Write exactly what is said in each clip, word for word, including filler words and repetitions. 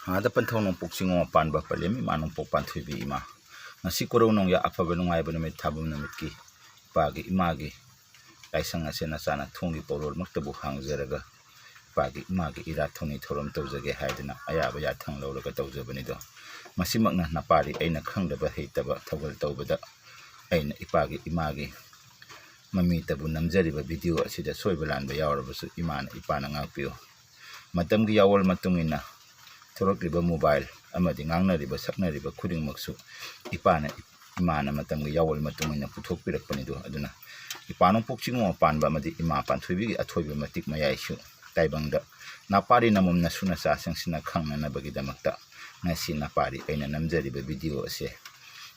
ꯉꯥꯗ ꯄꯟꯊꯧ ꯅꯣꯡꯄꯣꯛ ꯆꯤꯡꯉꯣ ꯄꯥꯟꯕ ꯄꯂꯦꯝ ꯏꯃꯥ ꯅꯣꯡꯄꯣꯛ ꯄꯥꯟꯊꯣꯏꯕꯤ ꯏꯃꯥ, ꯉꯁꯤ ꯀꯣꯔꯧ ꯅꯣꯡꯌꯥ ꯑꯐꯕ ꯅꯨꯡꯉꯥꯏꯕ ꯅꯨꯃꯤꯠ ꯊꯥꯕꯝ ꯅꯨꯃꯤꯠꯀꯤ ꯏꯄꯥꯒꯤ ꯏꯃꯥꯒꯤ ꯂꯥꯏꯁꯪ ꯑꯁꯦ ꯅꯆꯥꯅ ꯊꯣꯡꯒꯤ ꯄꯧꯔꯣꯜꯃꯛꯇꯕꯨ ꯍꯥꯡꯖꯔꯒ ꯏꯄꯥꯒꯤ ꯏꯃꯥꯒꯤ ꯏꯔꯥꯠ ꯊꯧꯅꯤ ꯊꯧꯔꯝ ꯇꯧꯖꯒꯦ ꯍꯥꯏꯗꯨꯅ ꯑꯌꯥꯕ ꯌꯥꯊꯪ ꯂꯧꯔꯒ ꯇꯧꯖꯕꯅꯤꯗꯣ꯫ ꯃꯁꯤꯃꯛꯅ ꯅꯄꯥꯔꯤ ꯑꯩꯅ ꯈꯪꯗꯕ ꯍꯩꯇꯕ ꯊꯧꯒꯜ ꯇꯧꯕꯗ ꯑꯩꯅ ꯏꯄꯥꯒꯤ ꯏꯃꯥꯒꯤ ꯃꯃꯤꯇꯕꯨ ꯅꯝꯖꯔꯤꯕ ꯚꯤꯗꯤꯑꯣ ꯑꯁꯤꯗ ꯁꯣꯏꯕ ꯂꯥꯟꯕ ꯌꯥꯎꯔꯕꯁꯨ ꯏꯃꯥꯅ ꯏꯄꯥꯅ ꯉꯥꯛꯄꯤꯌꯨ꯫ ꯃꯇꯝꯒꯤ ꯌꯥꯋꯣꯜ ꯃꯇꯨꯡ ꯏꯟꯅ ꯊꯣꯔꯛꯂꯤꯕ ꯃꯣꯕꯥꯏꯜ ꯑꯃꯗꯤ ꯉꯥꯡꯅꯔꯤꯕ ꯁꯛꯅꯔꯤꯕ ꯈꯨꯗꯤꯡꯃꯛꯁꯨ ꯏꯄꯥꯅ ꯏꯃꯥꯅ ꯃꯇꯝꯒꯤ ꯌꯥꯋꯣꯜ ꯃꯇꯨꯡ ꯏꯟꯅ ꯄꯨꯊꯣꯛꯄꯤꯔꯛꯄꯅꯤꯗꯣ꯫ ꯑꯗꯨꯅ ꯏꯄꯥ ꯅꯣꯡꯄꯣꯛ ꯆꯤꯡꯉꯣ ꯄꯥꯟꯕ ꯑꯃꯗꯤ ꯏꯃꯥ ꯄꯥꯟꯊꯣꯏꯕꯤꯒꯤ ꯑꯊꯣꯏꯕ ꯃꯇꯤꯛ ꯃꯌꯥꯏꯁꯨ ꯇꯥꯏꯕꯪꯗ ꯅꯥꯄꯥꯔꯤ ꯅꯃꯝ ꯅꯁꯨ ꯅꯆꯥꯁꯤꯡꯁꯤꯅ ꯈꯪꯅꯅꯕꯒꯤꯗꯃꯛꯇ ꯉꯁꯤ ꯅꯥꯄꯥꯔꯤ ꯑꯩꯅ ꯅꯝꯖꯔꯤꯕ ꯚꯤꯗꯤꯑꯣ ꯑꯁꯦ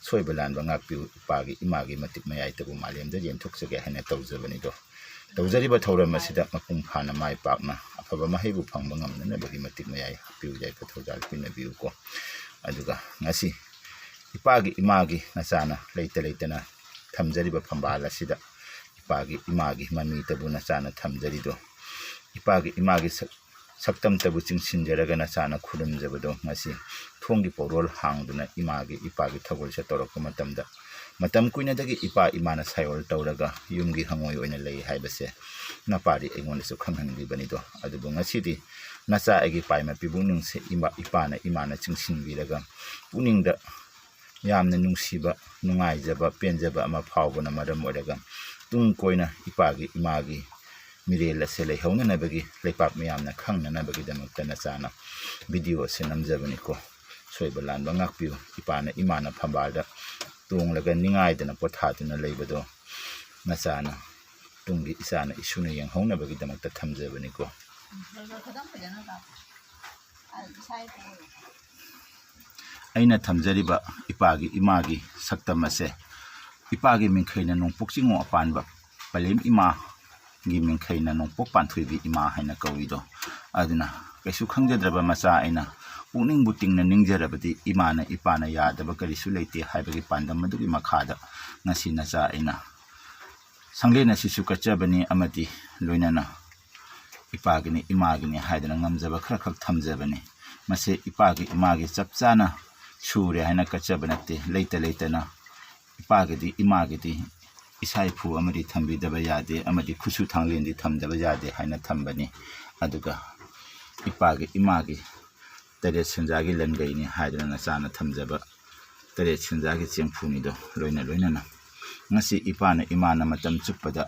ꯁꯣꯏꯕ ꯂꯥꯟꯕ ꯉꯥꯛꯄꯤꯌꯨ, ꯏꯄꯥꯒꯤ ꯏꯃꯥꯒꯤ ꯃꯇꯤꯛ ꯃꯌꯥꯏꯇꯕꯨ ꯃꯥꯂꯦꯝꯗ ꯌꯦꯟꯊꯣꯛꯆꯒꯦ ꯍꯥꯏꯅ ꯇꯧꯖꯕꯅꯤꯗꯣ꯫ ꯇꯧꯖꯔꯤꯕ ꯊꯧꯔꯝ ꯑꯁꯤꯗ ꯃꯄꯨꯡ ꯐꯥꯅ ꯃꯥꯏ ꯄꯥꯛꯅ ꯑꯐꯕ ꯃꯍꯩꯕꯨ ꯐꯪꯕ ꯉꯝꯅꯅꯕꯒꯤ ꯃꯇꯤꯛ ꯃꯌꯥꯏ ꯍꯥꯞꯄꯤꯌꯨ, ꯌꯥꯏꯐ ꯊꯧꯖꯥꯜ ꯄꯤꯅꯕꯤꯌꯨꯀꯣ꯫ ꯑꯗꯨꯒ ꯉꯁꯤ ꯏꯄꯥꯒꯤ ꯏꯃꯥꯒꯤ ꯅꯆꯥꯅ ꯂꯩꯇ ꯂꯩꯇꯅ ꯊꯝꯖꯔꯤꯕ ꯐꯝꯕꯥꯜ ꯑꯁꯤꯗ ꯏꯄꯥꯒꯤ ꯏꯃꯥꯒꯤ ꯃꯃꯤꯇꯕꯨ ꯅꯆꯥꯅ ꯊꯝꯖꯔꯤꯗꯣ, ꯏꯄꯥꯒꯤ ꯏꯃꯥꯒꯤ ꯁꯛ-, ꯁꯛꯇꯝꯇꯕꯨ ꯆꯤꯡꯁꯤꯟꯖꯔꯒ ꯅꯆꯥꯅ ꯈꯨꯔꯨꯝꯖꯕꯗꯣ ꯉꯁꯤ ꯊꯣꯡꯒꯤ ꯄꯧꯔꯣꯜ ꯍꯥꯡꯗꯨꯅ ꯏꯃꯥꯒꯤ ꯏꯄꯥꯒꯤ ꯊꯧꯒꯜꯁꯦ ꯇꯧꯔꯛꯄ ꯃꯇꯝꯗ ꯃꯇꯝ ꯀꯨꯏꯅꯗꯒꯤ ꯏꯄꯥ ꯏꯃꯥꯅ ꯁꯥꯏꯑꯣꯜ ꯇꯧꯔꯒ ꯌꯨꯝꯒꯤ ꯍꯪꯉꯣꯏ ꯑꯣꯏꯅ ꯂꯩ ꯍꯥꯏꯕꯁꯦ ꯅꯄꯥꯗꯤ ꯑꯩꯉꯣꯟꯗꯁꯨ ꯈꯪꯍꯟꯕꯤꯕꯅꯤꯗꯣ꯫ ꯑꯗꯨꯕꯨ ꯉꯁꯤꯗꯤ ꯅꯆꯥ ꯑꯩꯒꯤ ꯄꯥꯏꯃ ꯄꯤꯕꯨꯡꯅꯤꯡꯁꯦ ꯏꯃꯥ, ꯏꯄꯥꯅ ꯏꯃꯥꯅ ꯆꯤꯡꯁꯤꯟꯕꯤꯔꯒ ꯄꯨꯛꯅꯤꯡꯗ ꯌꯥꯝꯅ ꯅꯨꯡꯁꯤꯕ, ꯅꯨꯡꯉꯥꯏꯖꯕ, ꯄꯦꯟꯖꯕ ꯑꯃ ꯐꯥꯎꯕꯅ ꯃꯔꯝ ꯑꯣꯏꯔꯒ ꯇꯨꯡ ꯀꯣꯏꯅ ꯏꯄꯥꯒꯤ ꯏꯃꯥꯒꯤ ꯃꯤꯔꯦꯜ ꯑꯁꯦ ꯂꯩꯍꯧꯅꯅꯕꯒꯤ, ꯂꯩꯄꯥꯛ ꯃꯤꯌꯥꯝꯅ ꯈꯪꯅꯅꯕꯒꯤꯗꯃꯛꯇ ꯅꯆꯥꯅ ꯚꯤꯗꯤꯑꯣ ꯑꯁꯦ ꯅꯝꯖꯕꯅꯤꯀꯣ꯫ ꯁꯣꯏꯕ ꯂꯥꯟꯕ ꯉꯥꯛꯄꯤꯌꯨ꯫ ꯏꯄꯥꯅ ꯏꯃꯥꯅ ꯐꯝꯕꯥꯜꯗ ꯇꯣꯡꯂꯒ ꯅꯤꯡꯉꯥꯏꯗꯅ ꯄꯣꯊꯥꯗꯨꯅ ꯂꯩꯕꯗꯣ ꯅꯆꯥꯅ ꯇꯨꯡꯒꯤ ꯏꯆꯥꯅ ꯏꯁꯨꯅ ꯌꯦꯡꯍꯧꯅꯕꯒꯤꯗꯃꯛꯇ ꯊꯝꯖꯕꯅꯤꯀꯣ꯫ ꯑꯩꯅ ꯊꯝꯖꯔꯤꯕ ꯏꯄꯥꯒꯤ ꯏꯃꯥꯒꯤ ꯁꯛꯇꯝ ꯑꯁꯦ ꯏꯄꯥꯒꯤ ꯃꯤꯡꯈꯩꯅ ꯅꯣꯡꯄꯣꯛ ꯆꯤꯡꯉꯣ ꯑꯄꯥꯟꯕ ꯄꯂꯦꯝ ꯏꯃꯥꯒꯤ ꯃꯤꯡꯈꯩꯅ ꯅꯣꯡꯄꯣꯛ ꯄꯥꯟꯊꯣꯏꯕꯤ ꯏꯃꯥ ꯍꯥꯏꯅ ꯀꯧꯏꯗꯣ꯫ ꯑꯗꯨꯅ ꯀꯩꯁꯨ ꯈꯪꯖꯗ꯭ꯔꯕ ꯃꯆꯥ ꯑꯩꯅ ꯄꯨꯛꯅꯤꯡꯕꯨ ꯇꯤꯡꯅ ꯅꯤꯡꯖꯔꯕꯗꯤ ꯏꯃꯥꯅ ꯏꯄꯥꯅ ꯌꯥꯗꯕ ꯀꯔꯤꯁꯨ ꯂꯩꯇꯦ ꯍꯥꯏꯕꯒꯤ ꯄꯥꯟꯗꯝ ꯑꯗꯨꯒꯤ ꯃꯈꯥꯗ ꯉꯁꯤ ꯅꯆꯥ ꯑꯩꯅ ꯁꯪꯂꯦꯟ ꯑꯁꯤꯁꯨ ꯀꯠꯆꯕꯅꯤ ꯑꯃꯗꯤ ꯂꯣꯏꯅꯅ ꯏꯄꯥꯒꯤꯅꯤ ꯏꯃꯥꯒꯤꯅꯤ ꯍꯥꯏꯗꯅ ꯉꯝꯖꯕ ꯈꯔꯈꯛ ꯊꯝꯖꯕꯅꯤ꯫ ꯃꯁꯦ ꯏꯄꯥꯒꯤ ꯏꯃꯥꯒꯤ ꯆꯞ ꯆꯥꯅ ꯁꯨꯔꯦ ꯍꯥꯏꯅ ꯀꯠꯆꯕ ꯅꯠꯇꯦ꯫ ꯂꯩꯇ ꯂꯩꯇꯅ ꯏꯄꯥꯒꯤꯗꯤ ꯏꯃꯥꯒꯤꯗꯤ ꯏꯁꯥ ꯏꯐꯨ ꯑꯃꯗꯤ ꯊꯝꯕꯤꯗꯕ ꯌꯥꯗꯦ, ꯑꯃꯗꯤ ꯈꯨꯠꯁꯨ ꯊꯥꯡꯂꯦꯟꯗꯤ ꯊꯝꯗꯕ ꯌꯥꯗꯦ ꯍꯥꯏꯅ ꯊꯝꯕꯅꯤ꯫ ꯑꯗꯨꯒ ꯏꯄꯥꯒꯤ ꯏꯃꯥꯒꯤ ꯇꯔꯦꯠ ꯁꯦꯟꯖꯥꯒꯤ ꯂꯟꯒꯩꯅꯤ ꯍꯥꯏꯗꯨꯅ ꯅꯆꯥꯅ ꯊꯝꯖꯕ ꯇꯔꯦꯠ ꯁꯦꯟꯖꯥꯒꯤ ꯆꯦꯡꯐꯨꯅꯤꯗꯣ ꯂꯣꯏꯅ ꯂꯣꯏꯅꯅ꯫ ꯉꯁꯤ ꯏꯄꯥꯅ ꯏꯃꯥꯅ ꯃꯇꯝ ꯆꯨꯞꯄꯗ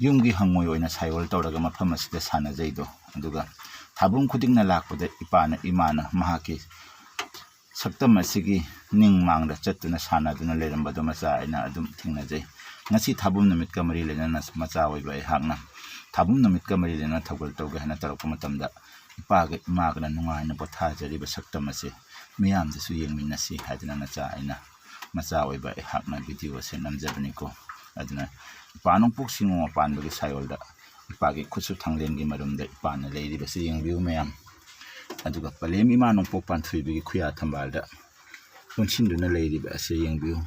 ꯌꯨꯝꯒꯤ ꯍꯪꯉꯣꯏ ꯑꯣꯏꯅ ꯁꯥꯏꯑꯣꯜ ꯇꯧꯔꯒ ꯃꯐꯝ ꯑꯁꯤꯗ ꯁꯥꯟꯅꯖꯩꯗꯣ꯫ ꯑꯗꯨꯒ ꯊꯥꯕꯨꯝ ꯈꯨꯗꯤꯡꯅ ꯂꯥꯛꯄꯗ ꯏꯄꯥꯅ ꯏꯃꯥꯅ ꯃꯍꯥꯛꯀꯤ ꯁꯛꯇꯝ ꯑꯁꯤꯒꯤ ꯅꯤꯡ ꯃꯥꯡꯗ ꯆꯠꯇꯨꯅ ꯁꯥꯟꯅꯗꯨꯅ ꯂꯩꯔꯝꯕꯗꯣ ꯃꯆꯥ ꯑꯩꯅ ꯑꯗꯨꯝ ꯊꯦꯡꯅꯖꯩ꯫ ꯉꯁꯤ ꯊꯥꯕꯨꯝ ꯅꯨꯃꯤꯠꯀ ꯃꯔꯤ ꯂꯩꯅꯅ ꯃꯆꯥ ꯑꯣꯏꯕ ꯑꯩꯍꯥꯛꯅ ꯊꯥꯕꯨꯝ ꯅꯨꯃꯤꯠꯀ ꯃꯔꯤ ꯂꯩꯅꯅ ꯊꯧꯒꯜ ꯇꯧꯒꯦ ꯍꯥꯏꯅ ꯇꯧꯔꯛꯄ ꯃꯇꯝꯗ ꯏꯄꯥꯒ ꯏꯃꯥꯒꯅ ꯅꯨꯡꯉꯥꯏꯅ ꯄꯣꯊꯥꯖꯔꯤꯕ ꯁꯛꯇꯝ ꯑꯁꯤ ꯃꯤꯌꯥꯝꯗꯁꯨ ꯌꯦꯡꯃꯤꯟꯅꯁꯤ ꯍꯥꯏꯗꯨꯅ ꯃꯆꯥ ꯑꯩꯅ ꯃꯆꯥ ꯑꯣꯏꯕ ꯑꯩꯍꯥꯛꯅ ꯚꯤꯗꯤꯑꯣ ꯑꯁꯦ ꯅꯝꯖꯕꯅꯤꯀꯣ꯫ ꯑꯗꯨꯅ ꯏꯄꯥ ꯅꯣꯡꯄꯣꯛ ꯁꯤꯡꯉꯣ ꯄꯥꯟꯕꯒꯤ ꯁꯥꯏꯑꯣꯜꯗ ꯏꯄꯥꯒꯤ ꯈꯨꯠꯁꯨ ꯊꯥꯡꯂꯦꯟꯒꯤ ꯃꯔꯨꯝꯗ ꯏꯄꯥꯅ ꯂꯩꯔꯤꯕꯁꯤ ꯌꯦꯡꯕꯤꯌꯨ ꯃꯌꯥꯝ꯫ ꯑꯗꯨꯒ ꯄꯂꯦꯝ ꯏꯃꯥ ꯅꯣꯡꯄꯣꯛ ꯄꯥꯟꯊꯣꯏꯕꯤꯒꯤ ꯈꯨꯌꯥ ꯊꯝꯕꯥꯜꯗ ꯄꯨꯟꯁꯤꯟꯗꯨꯅ ꯂꯩꯔꯤꯕ ꯑꯁꯤ ꯌꯦꯡꯕꯤꯌꯨ꯫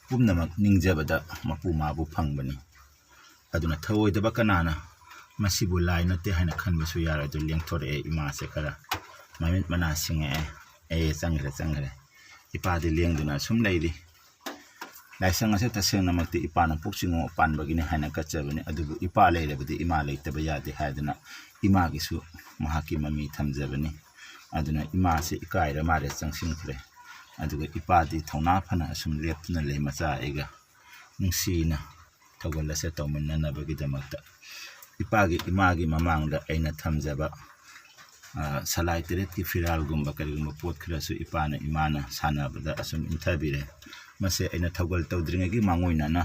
ꯄꯨꯝꯅꯃꯛ ꯅꯤꯡꯖꯕꯗ ꯃꯄꯨ ꯃꯥꯕꯨ ꯐꯪꯕꯅꯤ꯫ ꯑꯗꯨꯅ ꯊꯧꯑꯣꯏꯗꯕ ꯀꯅꯥꯅ ꯃꯁꯤꯕꯨ ꯂꯥꯏ ꯅꯠꯇꯦ ꯍꯥꯏꯅ ꯈꯟꯕꯁꯨ ꯌꯥꯔꯣꯏ꯫ ꯑꯗꯨ ꯂꯦꯡꯊꯣꯔꯛꯑꯦ ꯏꯃꯥꯁꯦ ꯈꯔ꯫ ꯃꯃꯤꯠ ꯃꯅꯥ ꯁꯤꯡꯉꯛꯑꯦ꯫ ꯑꯦ, ꯆꯪꯈ꯭ꯔꯦ, ꯆꯪꯈ꯭ꯔꯦ꯫ ꯏꯄꯥꯗꯤ ꯂꯦꯡꯗꯨꯅ ꯑꯁꯨꯝ ꯂꯩꯔꯤ꯫ ꯂꯥꯏꯁꯪ ꯑꯁꯦ ꯇꯁꯦꯡꯅꯃꯛꯇꯤ ꯏꯄꯥꯅ ꯄꯣꯛꯆꯤꯡꯉꯣ ꯄꯥꯟꯕꯒꯤꯅꯤ ꯍꯥꯏꯅ ꯀꯠꯆꯕꯅꯤ꯫ ꯑꯗꯨꯕꯨ ꯏꯄꯥ ꯂꯩꯔꯕꯗꯤ ꯏꯃꯥ ꯂꯩꯇꯕ ꯌꯥꯗꯦ ꯍꯥꯏꯗꯨꯅ ꯏꯃꯥꯒꯤꯁꯨ ꯃꯍꯥꯛꯀꯤ ꯃꯃꯤ ꯊꯝꯖꯕꯅꯤ꯫ ꯑꯗꯨꯅ ꯏꯃꯥꯁꯦ ꯏꯀꯥꯏꯔ ꯃꯥꯜꯂꯦ ꯆꯪꯁꯤꯟꯈ꯭ꯔꯦ꯫ ꯑꯗꯨꯒ ꯏꯄꯥꯗꯤ ꯊꯧꯅꯥ ꯐꯅ ꯑꯁꯨꯝ ꯂꯦꯞꯇꯨꯅ ꯂꯩ ꯃꯆꯥ ꯑꯩꯒ ꯅꯨꯡꯁꯤꯅ ꯊꯧꯒꯜ ꯑꯁꯦ ꯇꯧꯃꯤꯟꯅꯅꯕꯒꯤꯗꯃꯛꯇ꯫ ꯏꯄꯥꯒꯤ ꯏꯃꯥꯒꯤ ꯃꯃꯥꯡꯗ ꯑꯩꯅ ꯊꯝꯖꯕ, ꯑ, ꯁꯂꯥꯏ ꯇꯔꯦꯠꯀꯤ ꯐꯤꯔꯥꯜꯒꯨꯝꯕ ꯀꯔꯤꯒꯨꯝꯕ ꯄꯣꯠ ꯈꯔꯁꯨ ꯏꯄꯥꯅ ꯏꯃꯥꯅ ꯁꯥꯟꯅꯕꯗ ꯑꯁꯨꯝ ꯏꯟꯊꯕꯤꯔꯦ꯫ ꯃꯁꯦ ꯑꯩꯅ ꯊꯧꯒꯜ ꯇꯧꯗ꯭ꯔꯤꯉꯩꯒꯤ ꯃꯥꯡꯑꯣꯏꯅꯅ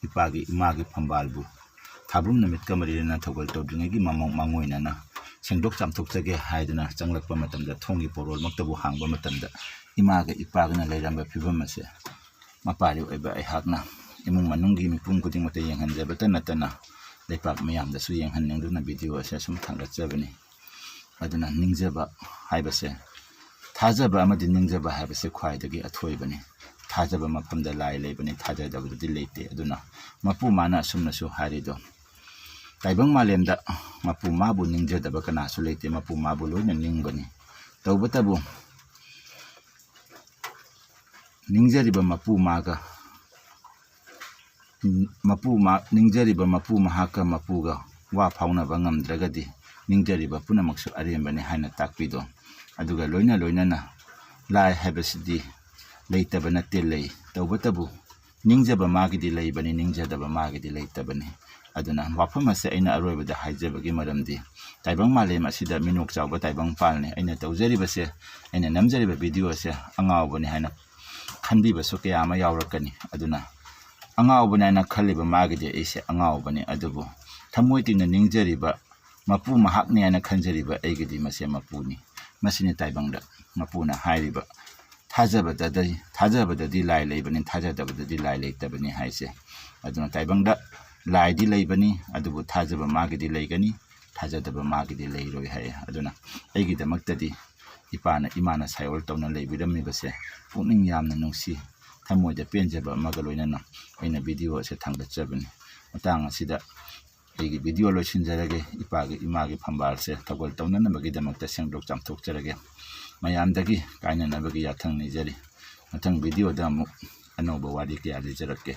ꯏꯄꯥꯒꯤ ꯏꯃꯥꯒꯤ ꯐꯝꯕꯥꯜꯕꯨ ꯊꯥꯕꯨꯝ ꯅꯨꯃꯤꯠꯀ ꯃꯔꯤ ꯂꯩꯅꯅ ꯊꯧꯒꯜ ꯇꯧꯗ꯭ꯔꯤꯉꯩꯒꯤ ꯃꯃꯥꯡ-, ꯃꯥꯡꯑꯣꯏꯅꯅ ꯁꯦꯡꯗꯣꯛ ꯆꯥꯝꯊꯣꯛꯆꯒꯦ ꯍꯥꯏꯗꯨꯅ ꯆꯪꯂꯛꯄ ꯃꯇꯝꯗ ꯊꯣꯡꯒꯤ ꯄꯣꯔꯣꯜꯃꯛꯇꯕꯨ ꯍꯥꯡꯕ ꯃꯇꯝꯗ ꯏꯃꯥꯒ ꯏꯄꯥꯒꯅ ꯂꯩꯔꯝꯕ ꯐꯤꯕꯝ ꯑꯁꯦ ꯃꯄꯥꯔꯤ ꯑꯣꯏꯕ ꯑꯩꯍꯥꯛꯅ ꯏꯃꯨꯡ ꯃꯅꯨꯡꯒꯤ ꯃꯤꯄꯨꯝ ꯈꯨꯗꯤꯡꯃꯛꯇ ꯌꯦꯡꯍꯟꯖꯕꯇ ꯅꯠꯇꯅ ꯂꯩꯄꯥꯛ ꯃꯤꯌꯥꯝꯗꯁꯨ ꯌꯦꯡꯍꯟꯅꯤꯡꯗꯨꯅ ꯚꯤꯗꯤꯑꯣ ꯑꯁꯦ ꯑꯁꯨꯝ ꯊꯥꯡꯒꯠꯆꯕꯅꯤ꯫ ꯑꯗꯨꯅ ꯅꯤꯡꯖꯕ ꯍꯥꯏꯕꯁꯦ, ꯊꯥꯖꯕ ꯑꯃꯗꯤ ꯅꯤꯡꯖꯕ ꯍꯥꯏꯕꯁꯦ ꯈ꯭ꯋꯥꯏꯗꯒꯤ ꯑꯊꯣꯏꯕꯅꯤ꯫ ꯊꯥꯖꯕ ꯃꯐꯝꯗ ꯂꯥꯏ ꯂꯩꯕꯅꯤ, ꯊꯥꯖꯗꯕꯗꯨꯗꯤ ꯂꯩꯇꯦ꯫ ꯑꯗꯨꯅ ꯃꯄꯨ ꯃꯥꯅ ꯑꯁꯨꯝꯅꯁꯨ ꯍꯥꯏꯔꯤꯗꯣ, ꯇꯥꯏꯕꯪ ꯃꯥꯂꯦꯝꯗ ꯃꯄꯨ ꯃꯥꯕꯨ ꯅꯤꯡꯖꯗꯕ ꯀꯅꯥꯁꯨ ꯂꯩꯇꯦ꯫ ꯃꯄꯨ ꯃꯥꯕꯨ ꯂꯣꯏꯅ ꯅꯤꯡꯕꯅꯤ꯫ ꯇꯧꯕꯇꯕꯨ ꯅꯤꯡꯖꯔꯤꯕ ꯃꯄꯨ ꯃꯥꯒ, ꯃꯄꯨ ꯃꯥ-, ꯅꯤꯡꯖꯔꯤꯕ ꯃꯄꯨ ꯃꯍꯥꯛꯀ ꯃꯄꯨꯒ ꯋꯥ ꯐꯥꯎꯅꯕ ꯉꯝꯗ꯭ꯔꯒꯗꯤ ꯅꯤꯡꯖꯔꯤꯕ ꯄꯨꯝꯅꯃꯛꯁꯨ ꯑꯔꯦꯝꯕꯅꯤ ꯍꯥꯏꯅ ꯇꯥꯛꯄꯤꯗꯣ꯫ ꯑꯗꯨꯒ ꯂꯣꯏꯅ ꯂꯣꯏꯅꯅ ꯂꯥꯏ ꯍꯥꯏꯕꯁꯤꯗꯤ ꯂꯩꯇꯕ ꯅꯠꯇꯦ, ꯂꯩ꯫ ꯇꯧꯕꯇꯕꯨ ꯅꯤꯡꯖꯕ ꯃꯥꯒꯤꯗꯤ ꯂꯩꯕꯅꯤ, ꯅꯤꯡꯖꯗꯕ ꯃꯥꯒꯤꯗꯤ ꯂꯩꯇꯕꯅꯤ꯫ ꯑꯗꯨꯅ ꯋꯥꯐꯝ ꯑꯁꯦ ꯑꯩꯅ ꯑꯔꯣꯏꯕꯗ ꯍꯥꯏꯖꯕꯒꯤ ꯃꯔꯝꯗꯤ ꯇꯥꯏꯕꯪ ꯃꯥꯂꯦꯝ ꯑꯁꯤꯗ ꯃꯤꯅꯣꯛ ꯆꯥꯎꯕ ꯇꯥꯏꯕꯪ ꯄꯥꯜꯅꯤ꯫ ꯑꯩꯅ ꯇꯧꯖꯔꯤꯕꯁꯦ, ꯑꯩꯅ ꯅꯝꯖꯔꯤꯕ video ꯑꯁꯦ ꯑꯉꯥꯎꯕꯅꯤ ꯍꯥꯏꯅ ꯈꯟꯕꯤꯕꯁꯨ ꯀꯌꯥ ꯑꯃ ꯌꯥꯎꯔꯛꯀꯅꯤ꯫ ꯑꯗꯨꯅ ꯑꯉꯥꯎꯕꯅꯤ ꯍꯥꯏꯅ ꯈꯜꯂꯤꯕ ꯃꯥꯒꯤꯗꯤ ꯑꯩꯁꯦ ꯑꯉꯥꯎꯕꯅꯤ, ꯑꯗꯨꯕꯨ ꯊꯃꯣꯏ ꯇꯤꯡꯅ ꯅꯤꯡꯖꯔꯤꯕ ꯃꯄꯨ ꯃꯍꯥꯛꯅꯤ ꯍꯥꯏꯅ ꯈꯟꯖꯔꯤꯕ ꯑꯩꯒꯤꯗꯤ ꯃꯁꯦ ꯃꯄꯨꯅꯤ꯫ ꯃꯁꯤꯅꯤ ꯇꯥꯏꯕꯪꯗ ꯃꯄꯨꯅ ꯍꯥꯏꯔꯤꯕ, "ꯊꯥꯖꯕꯗꯗꯤ, ꯊꯥꯖꯕꯗꯗꯤ ꯂꯥꯏ ꯂꯩꯕꯅꯤ, ꯊꯥꯖꯗꯕꯗꯗꯤ ꯂꯥꯏ ꯂꯩꯇꯕꯅꯤ" ꯍꯥꯏꯁꯦ꯫ ꯑꯗꯨꯅ ꯇꯥꯏꯕꯪꯗ ꯂꯥꯏꯗꯤ ꯂꯩꯕꯅꯤ, ꯑꯗꯨꯕꯨ ꯊꯥꯖꯕ ꯃꯥꯒꯤꯗꯤ ꯂꯩꯒꯅꯤ, ꯊꯥꯖꯗꯕ ꯃꯥꯒꯤꯗꯤ ꯂꯩꯔꯣꯏ ꯍꯥꯏꯌꯦ꯫ ꯑꯗꯨꯅ ꯑꯩꯒꯤꯗꯃꯛꯇꯗꯤ ꯏꯄꯥꯅ ꯏꯃꯥꯅ ꯁꯥꯏꯑꯣꯜ ꯇꯧꯅ ꯂꯩꯕꯤꯔꯝꯃꯤꯕꯁꯦ ꯄꯨꯛꯅꯤꯡ ꯌꯥꯝꯅ ꯅꯨꯡꯁꯤ, ꯊꯃꯣꯏꯗ ꯄꯦꯟꯖꯕ ꯑꯃꯒ ꯂꯣꯏꯅꯅ ꯑꯩꯅ video ꯑꯁꯦ ꯊꯥꯡꯒꯠꯆꯕꯅꯤ꯫ ꯃꯇꯥꯡ ꯑꯁꯤꯗ ꯑꯩꯒꯤ video ꯂꯣꯏꯁꯤꯟꯖꯔꯒꯦ꯫ ꯏꯄꯥꯒꯤ ꯏꯃꯥꯒꯤ ꯐꯝꯕꯥꯜꯁꯦ ꯊꯧꯒꯜ ꯇꯧꯅꯅꯕꯒꯤꯗꯃꯛꯇ ꯁꯦꯡꯗꯣꯛ ꯆꯥꯝꯊꯣꯛꯆꯔꯒꯦ꯫ ꯃꯌꯥꯝꯗꯒꯤ ꯀꯥꯏꯅꯅꯕꯒꯤ ꯌꯥꯊꯪ ꯅꯤꯖꯔꯤ꯫ ꯃꯊꯪ videoꯗ ꯑꯃꯨꯛ ꯑꯅꯧꯕ ꯋꯥꯔꯤ ꯀꯌꯥ ꯂꯤꯖꯔꯛꯀꯦ꯫